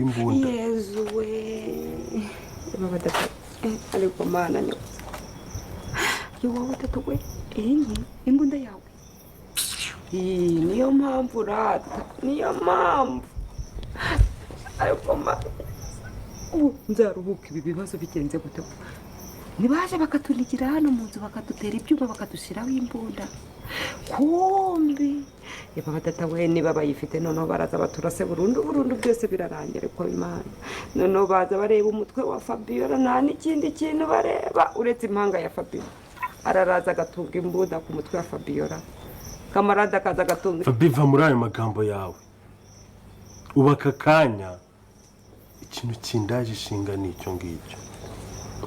Imbunda. Yezu we, baba data, ariko Mana nyabusa, wowe tatu we, iyi ngi imbunda yawe. Iyi niyo mpamvu rata, niyo mpamvu. Ariko Mana, ubu nzaruhuka ibi bibazo bigenze gute? Ntibaje bakatunigira hano mu nzu, bakadutera ibyuma, bakadushyiraho imbunda. Kumbi yaba data we, niba bayifite noneho baraza baturase burundu burundu, byose birarangira. Ariko Imana, noneho baza bareba umutwe wa Fabiola, nta n'ikindi kintu bareba uretse impanga ya Fabiola. Araraza agatunga imbunda ku mutwe wa Fabiola, kamarade akaza agatunga. Fabi, va muri ayo magambo yawe. Ubu aka kanya ikintu kindaje ishinga ni icyo ngicyo,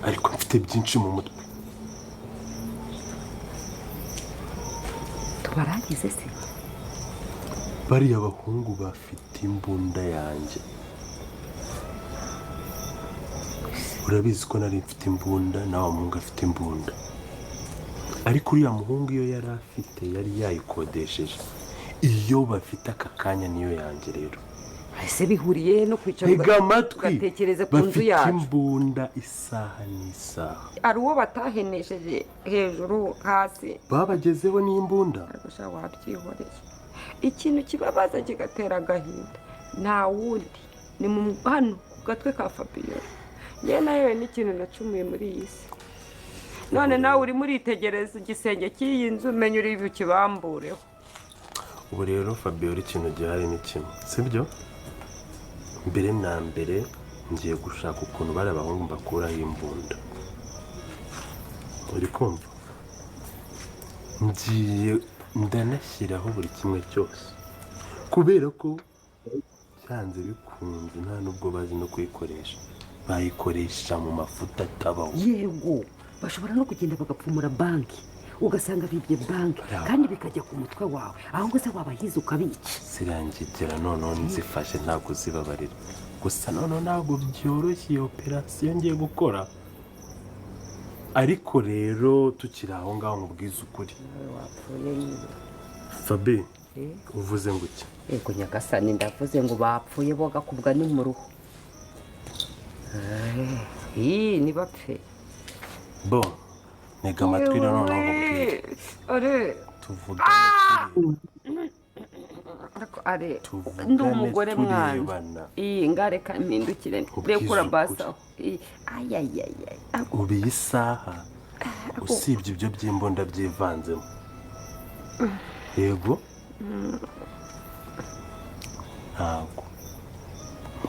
ariko mfite byinshi mu mutwe. Tubarangize se? Bariya bahungu bafite imbunda yanjye. Urabizi ko nari mfite imbunda, nawe muhungu afite imbunda, ariko uriya muhungu iyo yari afite yari yayikodesheje. Iyo bafite aka kanya niyo yanjye rero. Ese bihuriye no kwicara Ntega amatwi. ugatekereza ku nzu Bafite yacu? imbunda isaha n'isaha. Hari uwo batahenesheje hejuru hasi. Babagezeho n'imbunda. Ariko sha, wabyihoreye. Ikintu kibabaza kigatera agahinda nta wundi, ni mu hano ku gatwe ka Fabiola. Njye nawe n'ikintu nacumuye muri iyi si. None nawe urimo uritegereza igisenge cy'iyi nzu, menya uri bukibambureho. Ubu rero Fabiola, ikintu gihari ni kimwe, sibyo? Mbere na mbere ngiye gushaka ukuntu bari abahungu mbakuraho imbunda, uri kumva? Ngiye ndanashyiraho buri kimwe cyose, kubera ko byanze bikunze nta nubwo bazi no kuyikoresha, bayikoresha mu mafuta atabaho. Yego, bashobora no kugenda bagapfumura banki, ugasanga bibye banki kandi bikajya ku mutwe wawe. Ahubwo se wabahize ukabica? Zirangegera noneho nzifashe, ntabwo zibabarira. Gusa noneho ntabwo byoroshye iyo operasiyo ngiye gukora. Ariko rero tukiri aho ngaho, nkubwize ukuri. Nawe wapfuye nyine. Fabi, uvuze ngo iki? Yego nyagasani, ndavuze ngo bapfuye bogakubwa n'umuruho. Ii ntibapfe. Bo ntega amatwi rero noneho nkubwire. Are. Tuvugane turi Ariko are. Tuvugane. Ndi umugore mwana. Turebana. Iyi ngareka mpindukire. Ubwize Rekura. ukuri. Basaho. Ayayayay. Ubu iyi saha, usibye ibyo by'imbunda byivanzemo, yego, ntabwo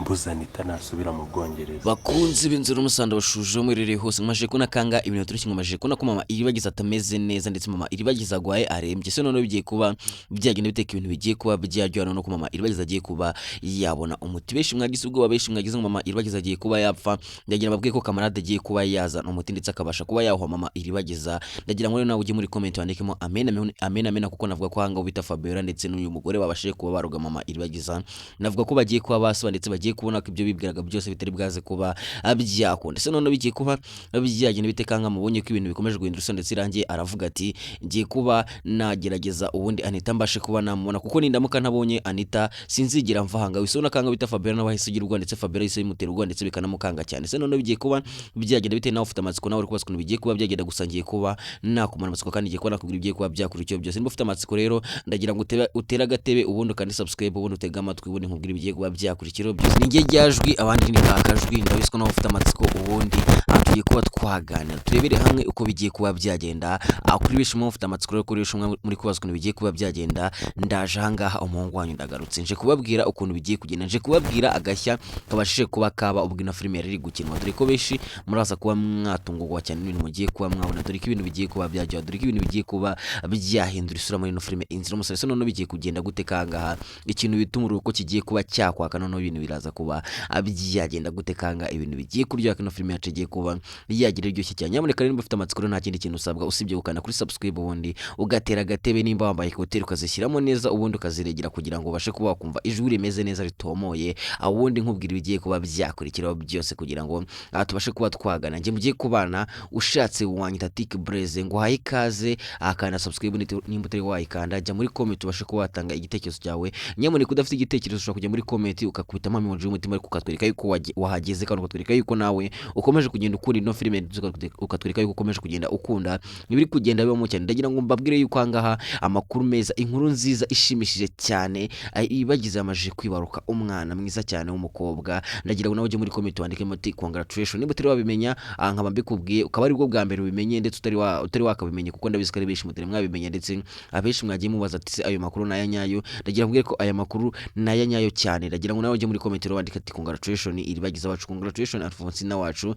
mbuza Anita nasubira mu Bwongereza. Bakunzi b'inzu n'umusanda bashuje murere hose, mwaje kubona kanga ibintu turi mwaje kubona ko mama Iribagiza atameze neza, ndetse mama Iribagiza agwaye arembye. Se noneho bigiye kuba byagenda biteka, ibintu bigiye kuba byaryoha noneho ko mama Iribagiza agiye kuba yabona umuti. Benshi mwagize ubwoba, benshi mwagize ngo mama Iribagiza agiye kuba yapfa. Ndagira babwiye ko kamarade agiye kuba yazana umuti ndetse akabasha kuba yawuha mama Iribagiza. Ndagira ngo rero nawe ujye muri comment wandikemo amen amen amen amen, kuko navuga ko hanga bita Fabiola ndetse n'uyu mugore babashije kuba baroga mama Iribagiza. Navuga ko bagiye kuba basaba ndetse bagiye kubona ko ibyo bibwiraga byose bitari bwaze kuba byakunda. Ese noneho bigiye kuba byagenda bite? Kanga mubonye ko ibintu bikomeje guhindura isura, ndetse irangiye aravuga ati ngiye kuba nagerageza ubundi Anita mbashe kuba namubona, kuko nindamuka ntabonye Anita sinzigera mva ahanga. Wisona kanga bita Fabiola nawe ahise agira ubwoba, ndetse Fabiola yahise bimutera ubwoba ndetse bikanamukanga cyane. Ese noneho bigiye kuba byagenda bite? Nawe ufite amatsiko, nawe uri kubaza ukuntu bigiye kuba byagenda. Gusa ngiye kuba nakumara amatsiko kandi ngiye kuba nakubwira ibigiye kuba byakurikiyeho byose. Niba ufite amatsiko rero, ndagira ngo utere agatebe, ubundi ukande subscribe, ubundi utege amatwi, ubundi nkubwire ibigiye kuba byakurikiraho byose. Ni njye ryajwi, abandi ni kakajwi. Ndabizi ko nawe ufite amatsiko. Ubundi aha tugiye kuba twaganira, turebere hamwe uko bigiye kuba byagenda. Kuri benshi muba mufite amatsiko rero, kuri benshi muri kubaza ukuntu bigiye kuba byagenda, ndaje ahangaha, umuhungu wanyu ndagarutse, nje kubabwira ukuntu bigiye kugenda, nje kubabwira agashya kabashije kuba kaba ubwo ino filime yari iri gukinwa, dore ko benshi muraza kuba mwatungurwa cyane n'ibintu mugiye kuba mwabona, dore ko ibintu bigiye kuba byajya, dore ko ibintu bigiye kuba byahindura isura muri ino filime Inzira y'Umusaraba. Ese noneho bigiye kugenda gute? Kangaha ikintu bita umuriro ko kigiye kuba cyakwaka, noneho ibintu biraza kuba byagenda gute? Kanga ibintu bigiye kuryoha, ino filime yacu igiye kuba. kuba yagira iryoshye cyane. Nyamuneka rero, niba ufite amatsiko rero, nta kindi kintu usabwa usibye gukanda kuri subscribe, ubundi ugatera agatebe, nimba wambaye écouteurs ukazishyiramo neza, ubundi ukaziregera kugira ngo ubashe kuba wakumva ijwi rimeze neza ritomoye, ubundi nkubwira ibigiye kuba byakurikiraho byose kugira ngo tubashe kuba twagana. Njye mugiye kubana, ushatse wanyita Tik Blaze. Ngo uhaye ikaze, akanda subscribe nimba utari wayikanda, jya muri comment ubashe kuba watanga igitekerezo cyawe. Nyamuneka udafite igitekerezo ushobora kujya muri comment ukakubitamo emoji y'umutima, ariko ukatwereka yuko wahageze, kandi ukatwereka yuko nawe ukomeje kugenda ukunda ino filime, ndetse ukatwereka yuko ukomeje kugenda ukunda ibiri kugenda bibamo cyane. Ndagira ngo mbabwire yuko ahangaha amakuru meza, inkuru nziza ishimishije cyane, ibagize amajije kwibaruka umwana mwiza cyane w'umukobwa. Ndagira ngo nawe ujye muri comment wandikemo ati "Congratulation", niba utari wabimenya, nkaba mbikubwiye ukaba aribwo bwa mbere ubimenye, ndetse utari wakabimenye, kuko ndabizi ko ari benshi mutari mwabimenye, ndetse abenshi mwagiye mubaza ati: "Se ayo makuru ni aya nyayo?" Ndagira ngo mbwire ko aya makuru ni aya nyayo cyane. Ndagira ngo nawe ujye muri comment rero wandike ati "Congratulation Iribagiza wacu, congratulation Alphonsina wacu,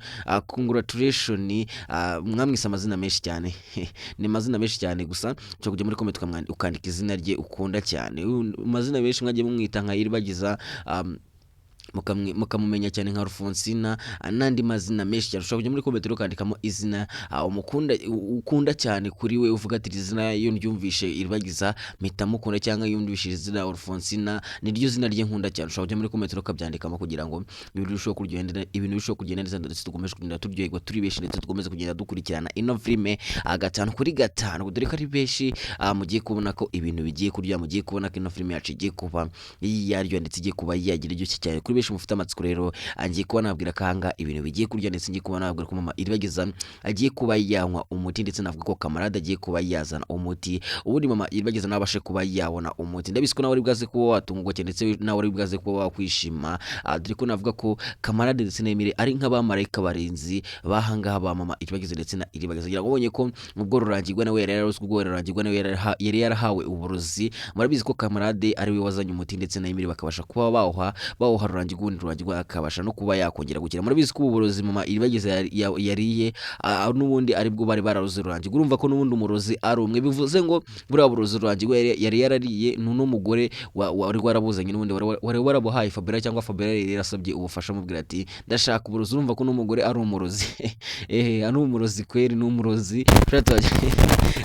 congratulation." Mwamwise amazina menshi cyane, ni amazina menshi cyane, gusa ushobora kujya muri comment ukandika izina rye ukunda cyane. Amazina menshi mwagiye mumwita nka Iribagiza, mukamumenya cyane nka Alphonsina, n'andi mazina menshi cyane. Ushobora kujya muri comment rero ukandikamo izina umukunda, ukunda cyane kuri we, uvuga ati: "Iri zina iyo ndyumvishe Iribagiza mpita mukunda", cyangwa iyo ndumvishe izina Alphonsina niryo zina rye nkunda cyane. Ushobora kujya muri comment rero ukabyandikamo kugira ngo ibintu birusheho kuryohera, ibintu birusheho kugenda neza, ndetse dukomeze kugenda turyoherwa turi benshi, ndetse dukomeze kugenda dukurikirana ino filime 5 kuri 5, dore ko ari benshi. Mugiye kubona ko ibintu bigiye kurya, mugiye kubona ko ino filime yacu igiye kuba yaryoha, ndetse igiye kuba yagira iryoshye cyane. Kuri benshi mufite amatsiko rero, ngiye kuba nabwira ko ahangaha ibintu bigiye kurya, ndetse ngiye kuba nabwira ko mama Iribagiza agiye kuba yanywa umuti, ndetse navuga ko Kamarade agiye kuba yazana umuti, ubundi mama Iribagiza nawe abashe kuba yabona umuti. Ndabizi ko nawe uri bwaze kuba watungurwa cyane, ndetse nawe uri bwaze kuba wakwishima, dore ko navuga ko Kamarade ndetse na Emile ari nk'abamarayika barinzi bahangaha ba mama Iribagiza ndetse na Iribagiza. Ngira ngo ubonye ko ubwo Rurangirwa nawe yari yararozwe, ubwo Rurangirwa nawe yari yarahawe uburozi, murabizi ko Kamarade ari we wazanye umuti, ndetse na Emile bakabasha kuba bawuha Rurangirwa, ubundi Rurangirwa akabasha no kuba yakongera gukira. Murabizi ko ubu burozi mama Iribagiza yariye, n'ubundi aribwo bari bararoze Rurangirwa. Urumva ko n'ubundi umurozi ari umwe, bivuze ngo buriya burozi Rurangirwa yari yarariye n'uno mugore wari warabuzanye, n'ubundi wari warabuhaye Fabiola, cyangwa Fabiola yari yarasabye ubufasha amubwira ati: "Ndashaka uburozi." Urumva ko n'umugore ari umurozi, ehe, ari umurozi kweri, ni umurozi.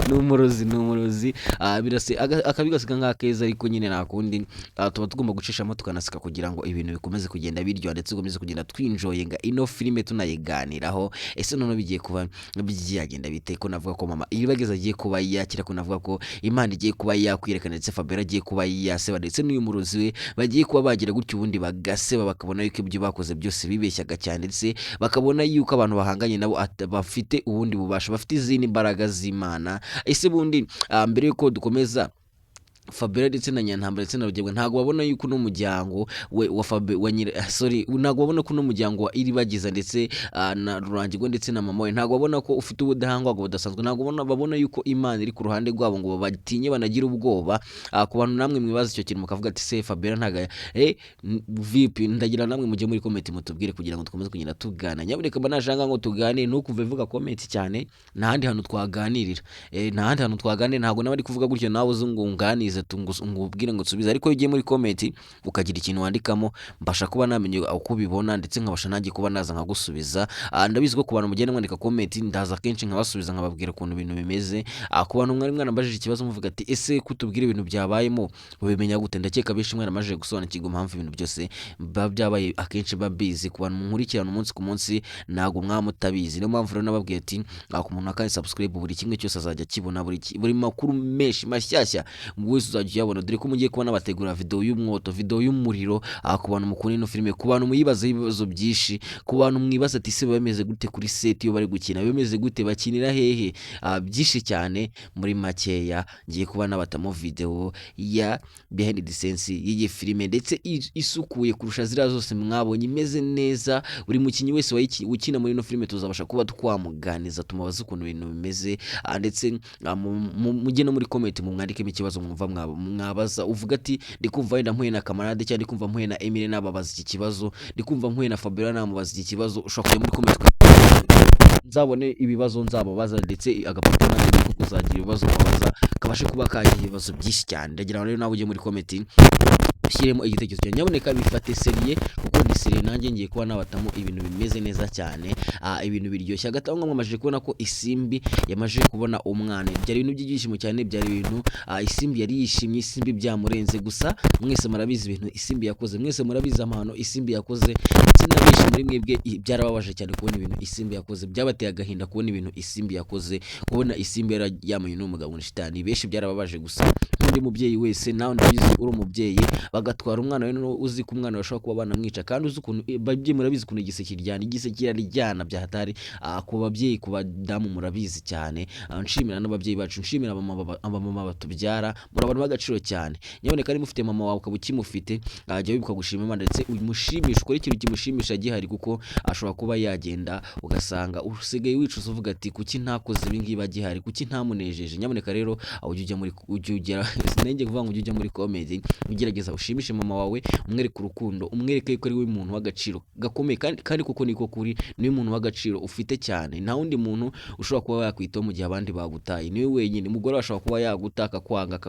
Ni umurozi, ni umurozi. Birase akabigasiga nk'akeza, ariko nyine nta kundi, tuba tugomba gucishamo tukanaseka kugira ngo ibintu bikomeze kugenda biryoha, ndetse dukomeze kugenda twinjoyinga ino filime tunayiganiraho. Ese noneho bigiye kuba byagenda bite, ko navuga ko mama Iribagiza agiye kuba yakira, ko navuga ko Imana igiye kuba yakwiyerekana, ndetse Fabiola agiye kuba yaseba, ndetse n'uyu murozi we bagiye kuba bagira gutyo ubundi bagaseba, bakabona yuko ibyo bakoze byose bibeshyaga cyane, ndetse bakabona yuko abantu bahanganye nabo bafite ubundi bubasha, bafite izindi mbaraga z'Imana? Ese bundi, mbere yuko dukomeza, Fabiola ndetse na Nyantambara ndetse na Rugemwa ntabwo babona yuko uno muryango we wa Fabe wa nyira, sorry, ntabwo babona ko uno muryango wa Iribagiza ndetse na Rurangirwa ndetse na mama we, ntabwo babona ko ufite ubudahangarwa budasanzwe? Ntabwo babona yuko Imana iri ku ruhande rwabo ngo babatinye banagira ubwoba? Ku bantu namwe mwibaza icyo kintu mukavuga ati: "Se Fabiola ntabwo vipi?" Ndagira namwe mujye muri comment mutubwire kugira ngo dukomeze kugenda tugana. Nyabuneka mba nashanga ngo tuganire, ntukumve vuga comment cyane, nta handi hantu twaganirira, nta handi hantu twaganirira. Ntabwo nawe ari kuvuga gutyo nawe uzi ngo unganize, ngubwire ngo nsubize, ariko iyo ugiye muri comment ukagira ikintu wandikamo, mbasha kuba namenya uko ubibona, ndetse nkabasha nanjye kuba naza nkagusubiza. Ndabizi ko ku bantu mugenda mwandika comment, ndaza kenshi nkabasubiza, nkababwira ukuntu ibintu bimeze. Ku bantu mwari mwarambajije ikibazo muvuga ati: "Ese kutubwira ibintu byabayemo ubimenya gute?" Ndakeka benshi mwaramajije gusobanukirwa impamvu ibintu byose biba byabaye, akenshi babizi. Ku bantu munkurikirana umunsi ku munsi, ntabwo mwaba mutabizi. Niyo mpamvu rero nababwiye ati ku muntu wakandi subscribe, buri kimwe cyose azajya akibona, buri makuru menshi mashyashya wese uzajya uyabona, dore ko mugiye kubona bategura video y'umwoto, video y'umuriro. Ku bantu mukunda ino filime, ku bantu muyibazaho ibibazo byinshi, ku bantu mwibaza ati: "Ese biba bimeze gute kuri set iyo bari gukina? Biba bimeze gute? Bakinira hehe?" Byinshi cyane. Muri makeya, ngiye kuba nabatamo video ya behind the scenes y'iyi filime, ndetse isukuye kurusha ziriya zose mwabonye, imeze neza. Buri mukinnyi wese ukina muri ino filime tuzabasha kuba twamuganiza, tumubaze ukuntu ibintu bimeze, ndetse mujye no muri comment mumwandikemo ikibazo mwumva mwabaza, uvuga ati: "Ndi kumva wenda mpuye na Kamarade, cyangwa ndi kumva mpuye na Emile nababaza iki kibazo, ndi kumva mpuye na Fabiola namubaza iki kibazo." Ushobora kujya muri comment nzabone ibibazo nzababaza, ndetse agapapuro nanjye ko kuzagira ibibazo babaza kabashe kuba kagira ibibazo byinshi cyane. Ndagira ngo rero nawe ujye muri comment ushyiremo igitekerezo cyawe. Nyabuneka bifate sérieux, kuko ni sérieux. seriye, nanjye ngiye kuba nabatamo ibintu bimeze neza cyane, ibintu biryoshye. Hagati aho ngaho mwamaze kubona ko Isimbi yamaze kubona umwana, byari ibintu by'ibyishimo cyane, byari ibintu Isimbi yari yishimye, Isimbi byamurenze. Gusa mwese murabizi ibintu Isimbi yakoze, mwese murabizi amahano Isimbi yakoze, ndetse na benshi muri mwebwe byarababaje cyane kubona ibintu Isimbi yakoze, byabateye agahinda kubona ibintu Isimbi yakoze, kubona Isimbi yararyamanye n'umugabo shitani, benshi byarababaje. Gusa n'undi mubyeyi wese, nawe ndabizi uri umubyeyi, bagatwara umwana we, noneho uzi ko umwana bashobora kuba banamwica, kandi uzi ukuntu babyeyi murabizi ukuntu igise kiryana, igise kiraryana bya hatari. Ku babyeyi, ku badamu murabizi cyane. Nshimira n'ababyeyi bacu, nshimira abamama batubyara, muri abantu b'agaciro cyane. Nyaboneka niba ufite mama wawe ukaba ukimufite, jya wibuka gushima Imana ndetse umushimishe, ukore ikintu kimushimisha gihari, kuko ashobora kuba yagenda ugasanga usigaye wicuza uvuga ati kuki ntakoze ibi ngibi agihari, kuki ntamunejeje. Nyamuneka rero ujye ujya muri, ujye ugera, sinenge kuvuga ngo ujye ujya muri comedy, ugerageza ushimishe mama wawe, umwereke urukundo, umwereke yuko ari we muntu w'agaciro gakomeye, kandi kuko niko kuri, niwe muntu w'agaciro ufite cyane. Nta wundi muntu ushobora kuba yakwitaho mu gihe abandi bagutaye, niwe wenyine. Umugore ashobora kuba yaguta, akakwanga,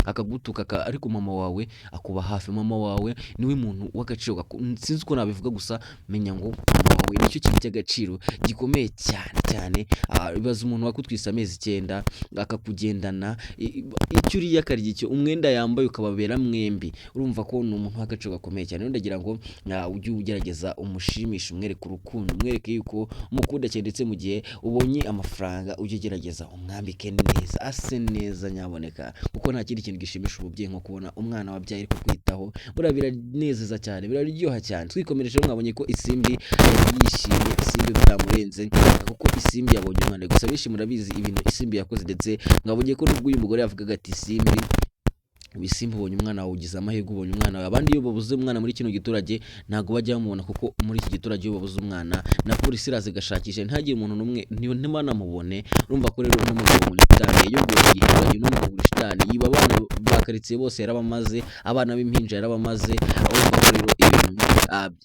akagutuka, ariko mama wawe akuba hafi. Mama wawe niwe muntu w'agaciro, sinzi uko nabivuga, gusa menya ngo mama wawe nicyo kintu cy'agaciro gikomeye cyane cyane. Ibaze umuntu wakutwise amezi 9 akakugendana, icyo uriye akarya icyo, umwenda yambaye ukababera mwembi, urumva ko ni umuntu w'agaciro gakomeye cyane. Rero ndagira ngo ujye ugerageza umushimishe, umwereke urukundo, umwereke yuko umukunda cyane, ndetse mu gihe ubonye amafaranga ujye ugerageza umwambike neza, ase neza nyaboneka, kuko nta kindi kintu gishimisha umubyeyi nko kubona umwana wabyaye ari kukwitaho. Buriya biranezeza cyane, biraryoha cyane. Twikomereje, mwabonye ko Isimbi yari yishimye, Isimbi byamurenze kuko Isimbi yabonye umwana. Gusa benshi murabizi ibintu Isimbi yakoze, ndetse mwabonye ko nubwo uyu mugore yavugaga ati Isimbi, Ibisimba ubonye umwana wawe, ugize amahirwe ubonye umwana wawe. Abandi iyo babuze umwana muri kino giturage ntabwo bajya bamubona, kuko muri iki giturage iyo babuze umwana na polisi iraza igashakisha ntihagire umuntu n'umwe ntibanamubone. Urumva ko rero uno mugabo ngo ni shitani yayogoye igiturage, uno mugabo ni shitani yiba abana ba karitsiye bose yarabamaze, abana b'impinja yarabamaze. Urumva ko rero ibintu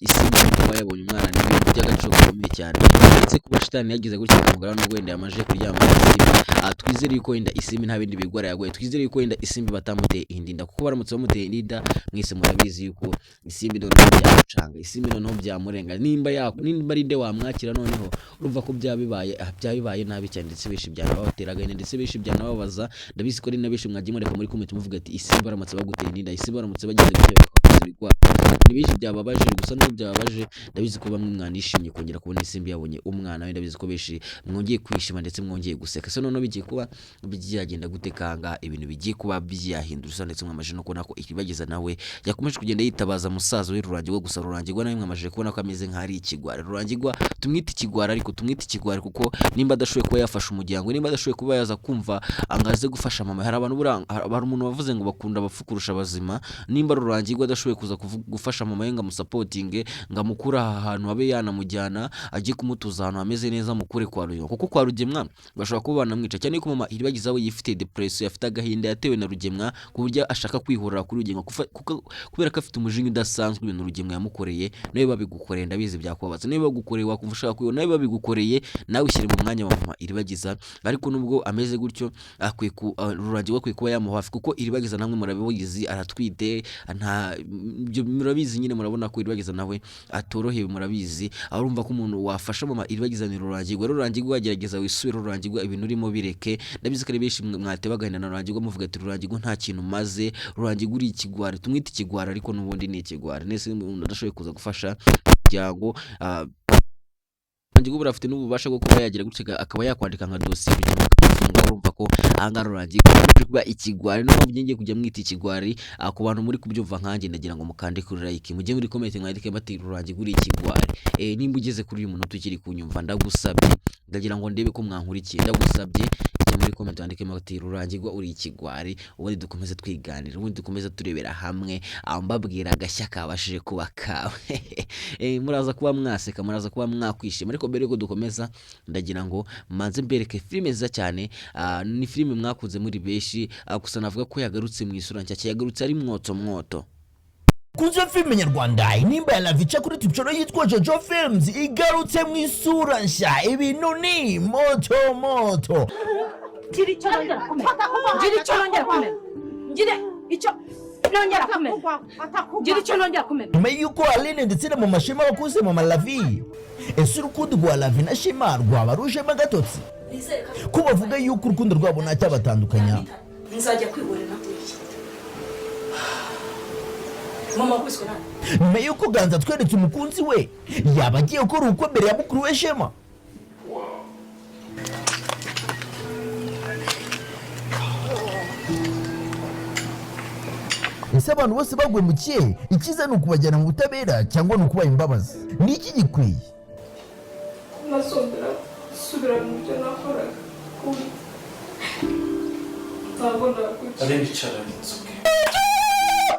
Isimbi kuba yabonye umwana ni ibintu by'agaciro gakomeye cyane, ndetse kuba shitani yagize gutya kumugara nubwo wenda yamaze kuryama Isimbi, twizere yuko wenda Isimbi nta bindi bigwara yaguye, twizere yuko wenda Isimbi batamuteye indi nda, kuko baramutse bamuteye indi nda mwese murabizi yuko Isimbi noneho byamucanga, Isimbi noneho byamurenga, nimba ari nde wamwakira noneho. Urumva ko byaba bibaye nabi cyane, ndetse benshi byanabatera agahinda, ndetse benshi byanababaza. Ndabizi ko ari na benshi mwagiye mureka muri comment muvuga ati Isimbi baramutse baguteye indi nda, Isimbi baramutse bagize gutya bakakuza ibigwara, ni benshi byababaje. Gusa nubwo byababaje, ndabizi ko bamwe mwanishimye kongera kubona Isimbi yabonye umwana we, ndabizi ko benshi mwongeye kwishima ndetse mwongeye guseka. Se noneho bigiye kuba byagenda gute kanga ibintu bigiye kuba byahindura isa, ndetse mwamaje no kubona ko Iribagiza nawe yakomeje kugenda yitabaza musaza we Rurangirwa. Gusa Rurangirwa nawe mwamaje kubona ko ameze nk'aho ari ikigwari. Rurangirwa tumwite ikigwari, ariko tumwite ikigwari kuko nimba adashoboye kuba yafasha umuryango, nimba adashoboye kuba yaza kumva ngo aze gufasha mama, hari abantu buriya, hari umuntu wavuze ngo bakunda abapfu kurusha abazima. Nimba Rurangirwa adashoboye kuza gufasha mama we ngo amusapotinge, ngo amukure aha hantu, abe yanamujyana ajye kumutuza ahantu hameze neza, amukure kwa Rugemwa, kuko kwa Rugemwa bashobora kuba banamwica cyane ko mama Iribagiza we yifitiye depression, afite agahinda yatewe na Rugemwa, ku buryo ashaka kwihorera kuri Rugemwa kubera ko afite umujinya udasanzwe. Ibintu Rugemwa yamukoreye, nawe babigukoreye ndabizi byakubabaza, nawe bagukoreye wakumva ushaka kwihorera, nawe babigukoreye nawe ushyire mu mwanya wa mama Iribagiza. Ariko nubwo ameze gutyo, akwiye ku Rurangirwa akwiye kuba yamuha hafi, kuko Iribagiza namwe murabizi aratwite, nta ibyo murabizi nyine, murabona ko Iribagiza nawe atorohewe, murabizi. Aho urumva ko umuntu wafasha mama Iribagiza ni Rurangirwa. Rurangirwa, gerageza wisubire. Rurangirwa, ibintu urimo bireke. Ndabizi ko ari benshi mwateba agahinda na Rurangirwa, muvuga ati Rurangirwa nta kintu umaze, Rurangirwa uri ikigwari. Tumwite ikigwari, ariko n'ubundi ni ikigwari nese umuntu adashoboye kuza gufasha umuryango. Rurangirwa buriya afite n'ububasha bwo kuba yagira gutya akaba yakwandika nka dosiye Rugema bakamufunga. Urumva ko ahangaha Rurangirwa akomeje kuba ikigwari, niyo mpamvu ngiye kujya mwita ikigwari. Ku bantu muri kubyumva nkanjye, ndagira ngo mukande kuri like, mujye muri comment mwandike bati Rurangirwa uri ikigwari. Nimba ugeze kuri uyu munota ukiri kunyumva, ndagusabye, ndagira ngo ndebe ko mwankurikiye, ndagusabye jya muri comment wandikemo ati Rurangirwa uri ikigwari, ubundi dukomeze twiganira, ubundi dukomeze turebera hamwe, mbabwira agashya kabashije kuba kawe. Muraza kuba mwaseka, muraza kuba mwakwishima. Ariko mbere yuko dukomeza, ndagira ngo manze mbereke filime nziza cyane. Ni filime mwakunze muri benshi, gusa navuga ko yagarutse mu isura nshyashya, yagarutse ari mwoto mwoto. Kunze filime nyarwanda Intimba ya Lavica kuri YouTube channel yitwa Jojo Films igarutse mu isura nshya, ibintu ni moto moto. Gira icyo nongera kumena, gira icyo nongera kumena, ngira icyo. Nongera kumena. Gira icyo nongera kumena. Nyuma y'uko Aline ndetse na mama Shema bakuze mama Lavi, ese urukundo rwa Lavi na Shema rwaba rujemo agatotsi, ko bavuga yuko urukundo rwabo ntacyabatandukanya? Nzajya kwihorera. Mama wakubiswe nande? Nyuma y'uko Ganza atweretse umukunzi we, yaba agiye gukora ubukwe mbere ya mukuru we Shema? Ese abantu bose baguye mu kihe? Icyiza ni ukubajyana mu butabera cyangwa ni ukubaha imbabazi? Ni iki gikwiye? Nasongera gusubira mu byo nakoraga, ntabwo nakwicara. Aline, icara inzoke.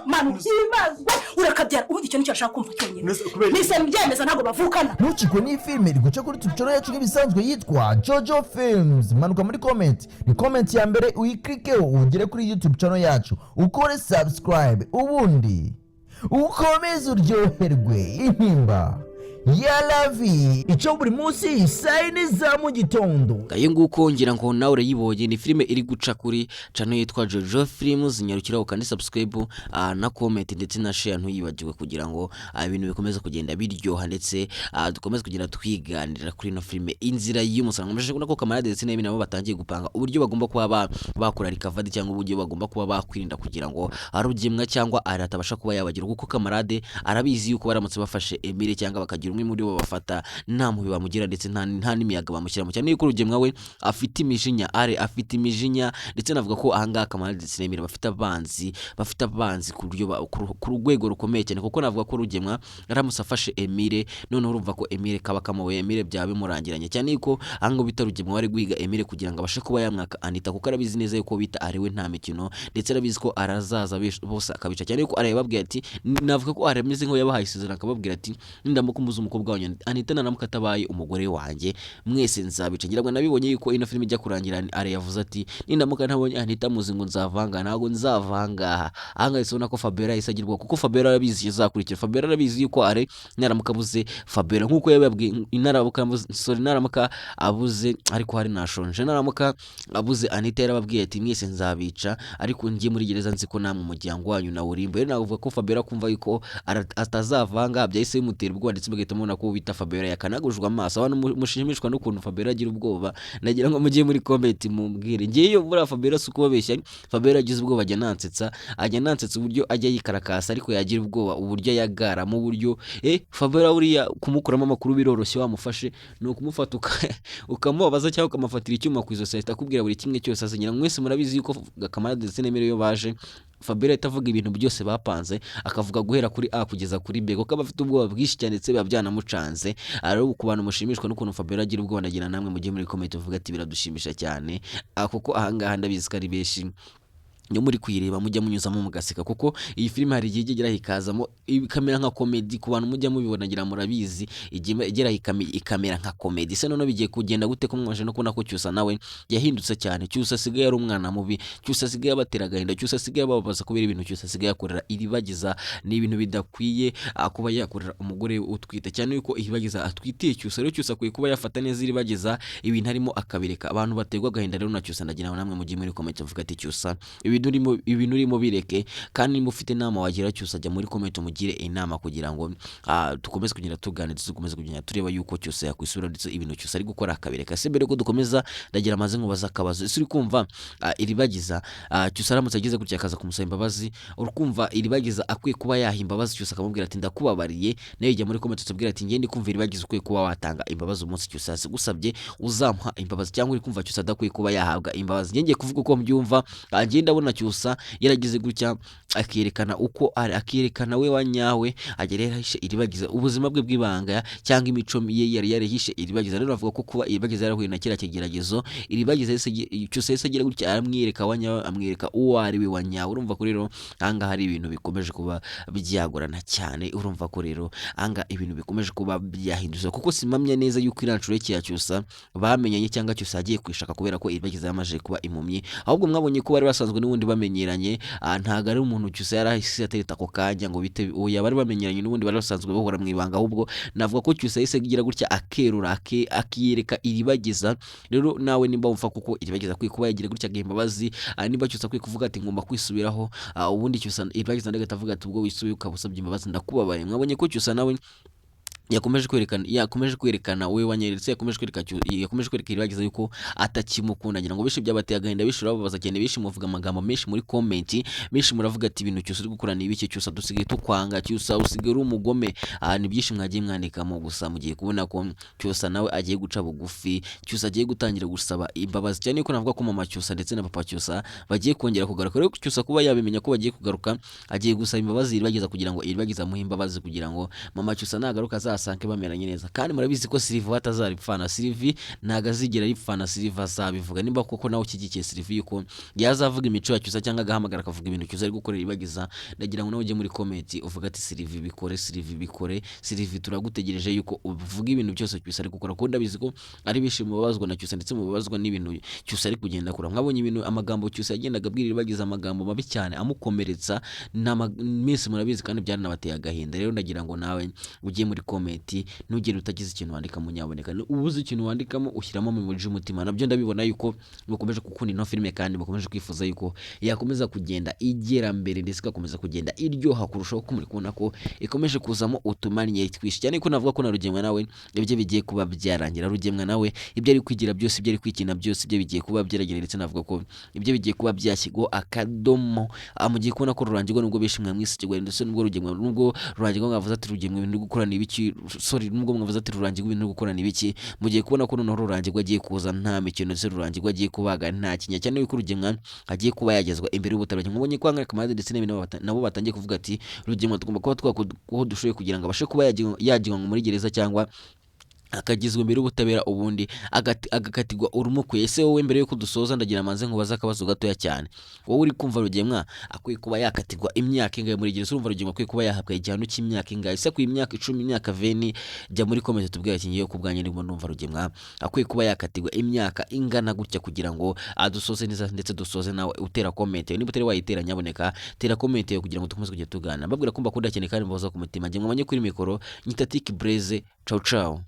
Manu himbazwe, urakabyara. Ubundi icyo nicyo ashaka kumva cyonyine. Nese kubera iki? Nise mbyemeza, ntabwo bavukana. Ntucikwe n'iyi filime iri guca kuri tucoro yacu nk'ibisanzwe yitwa Jojo Films. Manuka muri comment, ni comment ya mbere, uyikirikeho ugere kuri YouTube channel yacu, ukore subscribe, ubundi ukomeze uryoherwe. Intimba ya Lavi ico buri munsi saa 4 za mu gitondo. Ngayo nguko, ngira ngo nawe urayibonye. Ni filime iri guca kuri channel yitwa Jojo Films. Nyarukiraho kandi subscribe na comment ndetse na share, ntuyibagirwe, kugira ngo ibintu bikomeze kugenda biryoha ndetse dukomeze kugenda twiganirira kuri ino filime Inzira y'Umusaraba. Nkomeje kubona ko Kamarade ndetse n'Emine nabo batangiye gupanga uburyo bagomba kuba bakora recovery, cyangwa uburyo bagomba kuba bakwirinda kugira ngo Rugemwa cyangwa Ari atabasha kuba yabagira, kuko Kamarade arabizi yuko baramutse bafashe Emile cyangwa bakagira umwe muri bo bafata, nta mpuhwe bamugira ndetse nta n'imiyaga bamushyiramo, cyane yuko Rugemwa we afite imijinya, Are afite imijinya. Ndetse navuga ko ahangaha Kamarade ndetse n'Emile bafite abanzi ku buryo ku rwego rukomeye cyane, kuko navuga ko Rugemwa aramutse afashe Emile, noneho urumva ko Emile kaba kamuwe, Emile byaba bimurangiranye, cyane yuko ahangaha bita Rugemwa wari guhiga Emile kugira ngo abashe kuba yamwaka Anita, kuko arabizi neza yuko bita ari we nta mikino, ndetse arabizi ko arazaza bose akabica, cyane yuko arababwira ati, navuga ko arameze nk'aho yabahaye isezerano, akababwira ati: "Nindamuka umuze umukobwa wanyu Anita, naramuka atabaye umugore wanjye, mwese nzabica." Ngira ngo nabibonye yuko ino filime ijya kurangira Are yavuze ati: "Nindamuka ntabonye Anita, muzi ngo nzavanga, ntabwo nzavanga ahangaha." Yahise ubona ko Fabiola yahise agirwa, kuko Fabiola arabizi ikizakurikira. Fabiola arabizi yuko Are naramuka abuze Fabiola nk'uko yababwiye, naramuka abuze, sorry, naramuka abuze, ariko hari nashonje, naramuka abuze Anita, yarababwiye ati: "Mwese nzabica, ariko ngiye muri gereza nzi ko namwe umuryango wanyu nawurimba." Rero navuga ko Fabiola kumva yuko atazavanga byahise bimutera ubwoba, ndetse bagahita mubona ko bita Fabiola yakanagujwe amaso. Abantu mushimishwa n'ukuntu Fabiola agira ubwoba, nagira ngo mujye muri comment mumbwire. Ngiye iyo buriya Fabiola si ukubabeshya, Fabiola agize ubwoba ajya nansetsa uburyo ajya yikarakasa, ariko yagira ubwoba uburyo ayagaramo, uburyo Fabiola buriya kumukuramo amakuru biroroshye. Wamufashe ni ukumufata ukamubabaza cyangwa ukamufatira icyuma ku ijosi, ahita akubwira buri kimwe cyose. Azinyira mwese murabizi yuko Kamarade ndetse n'Emile iyo baje, Fabiola ahita avuga ibintu byose bapanze, akavuga guhera kuri A kugeza kuri B, kuko aba afite ubwoba bwinshi cyane ndetse biba byanamucanze. Rero ku bantu mushimishwa n'ukuntu Fabiola agira ubwoba, ndagira namwe mujye muri comment muvuga ati: "Biradushimisha cyane." Kuko ahangaha ndabizi ko ari benshi iyo muri kuyireba mujya munyuzamo mugaseka, kuko iyi filime hari igihe ijya igeraho ikazamo ikamera nka comedy. Ku bantu mujya mubibona, ngira murabizi, igihe igeraho ikamera nka comedy. Se noneho bigiye kugenda gute, ko mwaje no kubona ko Cyusa nawe yahindutse cyane? Cyusa asigaye ari umwana mubi, Cyusa asigaye abatera agahinda, Cyusa asigaye ababaza kubera ibintu Cyusa asigaye akorera Iribagiza. Ni ibintu bidakwiye kuba yakorera umugore utwite, cyane yuko Iribagiza atwitiye Cyusa. Rero Cyusa akwiye kuba yafata neza Iribagiza, ibintu arimo akabireka. Abantu baterwa agahinda rero na Cyusa, ndagira ngo namwe mujye muri comment muvuga ati: "Cyusa, ibintu urimo bireke." Kandi niba ufite inama wagira Cyusa, ajya muri comment umugire inama, kugira ngo dukomeze kugenda tuganira, dukomeze kugenda tureba yuko Cyusa yakwisubira, ndetse ibintu Cyusa ari gukora akabireka. Se mbere ko dukomeza, ndagira amaze nkubaza akabazo: ese uri kumva Iribagiza, Cyusa aramutse ageze gutya akaza kumusaba imbabazi, uri kumva Iribagiza akwiye kuba yaha imbabazi Cyusa, akamubwira ati: "Ndakubabariye"? Nawe jya muri comment tubwira ati: "Ngende kumva Iribagiza ukwiye kuba watanga imbabazi, umunsi Cyusa yazigusabye uzamuha imbabazi, cyangwa uri kumva Cyusa adakwiye kuba yahabwa imbabazi?" Njye ngiye kuvuga uko mbyumva. Njye ndabona Cyusa yaragize gutya akerekana uko ari, akerekana we wa nyawe, agera yarahishe Iribagiza ubuzima bwe bw'ibanga cyangwa imico ye yari yarahishe Iribagiza. Rero avuga ko kuba Iribagiza yarahuye na kiriya kigeragezo, Iribagiza Cyusa yahise agira gutya aramwereka wa nyawe, amwereka uwo ari we wa nyawe. Urumva ko rero ahangaha hari ibintu bikomeje kuba byagorana cyane. Urumva ko rero ahangaha ibintu bikomeje kuba byahindutse, kuko simamya neza yuko iriya nshuro ya Cyusa bamenyanye cyangwa Cyusa yagiye kwishaka kubera ko Iribagiza yamaze kuba impumyi, ahubwo mwabonye ko bari basanzwe n'ubundi. n'ubundi bamenyeranye. Ntago ari umuntu Cyusa yari ahise atereta ako kanya ngo bite, oya, bari bamenyeranye n'ubundi, bari basanzwe bahora mu ibanga. Ahubwo navuga ko Cyusa yahise agira gutya akerura akiyereka Iribagiza. Rero nawe nimba wumva kuko Iribagiza akwiye kuba yagira gutya agaha imbabazi, nimba Cyusa akwiye kuvuga ati ngomba kwisubiraho, ubundi Cyusa Iribagiza ndagahita avuga ati ubwo wisubiye ukaba usabye imbabazi ndakubabariye. Mwabonye ko Cyusa nawe yakomeje kwerekana we wanyeretse, yakomeje kwereka Iribagiza yuko atakimukunda. Ngira ngo benshi byabateye agahinda, benshi urababaza cyane, benshi muvuga amagambo menshi muri comment, benshi muravuga ati ibintu Cyusa uri gukora ni ibiki? Cyusa dusigaye tukwanga, Cyusa usigaye uri umugome. Ni byinshi mwagiye mwandikamo. Gusa mugiye kubona ko Cyusa nawe agiye guca bugufi, Cyusa agiye gutangira gusaba imbabazi cyane yuko navuga ko mama Cyusa ndetse na papa Cyusa bagiye kongera kugaruka. Rero Cyusa kuba yabimenya ko bagiye kugaruka, agiye gusaba imbabazi Iribagiza kugira ngo Iribagiza amuhe imbabazi, kugira ngo mama Cyusa nagaruka azasange bameranye neza. Kandi murabizi ko Sylvie atazaripfana, Sylvie ntago azigera aripfana, Sylvie azabivuga. Nimba koko nawe ushyigikiye Sylvie yuko yazavuga imico ya Cyusa cyangwa agahamagara akavuga ibintu Cyusa ari gukorera Iribagiza, ndagira ngo nawe ujye muri comment uvuga ati Sylvie bikore, Sylvie bikore, Sylvie turagutegereje yuko uvuga ibintu byose Cyusa ari gukora, kuko ndabizi ko ari benshi mubabazwa na Cyusa ndetse mubabazwa n'ibintu Cyusa ari kugenda akora. Mwabonye ibintu, amagambo Cyusa yagendaga abwira Iribagiza, amagambo mabi cyane amukomeretsa mwese murabizi kandi byaranabateye agahinda. Rero ndagira ngo nawe ujye muri comment, ntugende utagize ikintu wandikamo. Nyaboneka ubuze ikintu wandikamo ushyiramo emoji y'umutima. Nabyo ndabibona yuko mukomeje gukunda ino filime kandi mukomeje kwifuza yuko yakomeza kugenda igera mbere ndetse igakomeza kugenda iryoha kurushaho, ko muri kubona ko ikomeje kuzamo utumanye twinshi cyane, ko navuga ko na Rugemwa nawe ibyo bigiye kuba byarangira. Rugemwa nawe ibyo ari kwigira byose, ibyo ari kwikina byose, ibyo bigiye kuba byaragira, ndetse navuga ko ibyo bigiye kuba byashyirwaho akadomo. Mugiye kubona ko Rurangirwa, nubwo benshi mwamwisigwa, ndetse nubwo Rugemwa, nubwo Rurangirwa mwavuze ati Rugemwa ibintu uri gukora ni ibiki, sorry, nubwo mwavuze ati Rurangirwa ibintu uri gukora ni ibiki, mugiye kubona ko noneho Rurangirwa agiye kuza nta mikino, ndetse Rurangirwa agiye kubaga nta kinya, cyane yuko Rugemwa agiye kuba yagezwa imbere y'ubutabera. Mubonye ko Ankara Kamanzi ndetse n'ibindi nabo batangiye kuvuga ati Rugemwa tugomba kuba twakora uko dushoboye kugira ngo abashe kuba yajyanwa muri gereza cyangwa akagizwa imbere y'ubutabera, ubundi agakatirwa urumukwiye. Ese wowe, mbere yuko dusoza, ndagira manze nkubaze akabazo gatoya cyane: wowe uri kumva Rugemwa akwiye kuba yakatirwa imyaka ingahe muri gereza? Urumva Rugemwa akwiye kuba yahabwa igihano cy'imyaka ingahe? Ese akwiye imyaka 10, imyaka 20? Jya muri comment tubwire ati ngiye ku bwanjye ndimo ndumva Rugemwa akwiye kuba yakatirwa imyaka ingana gutya, kugira ngo adusoze neza ndetse dusoze nawe utera comment. Niba utari wayitera, nyaboneka tera comment yawe kugira ngo dukomeze kujya tuganira. Mbabwira ko mbakunda cyane kandi mbahoza ku mutima. Njye mwamanye kuri mikoro nyita Tiki Blaze. Ciao ciao.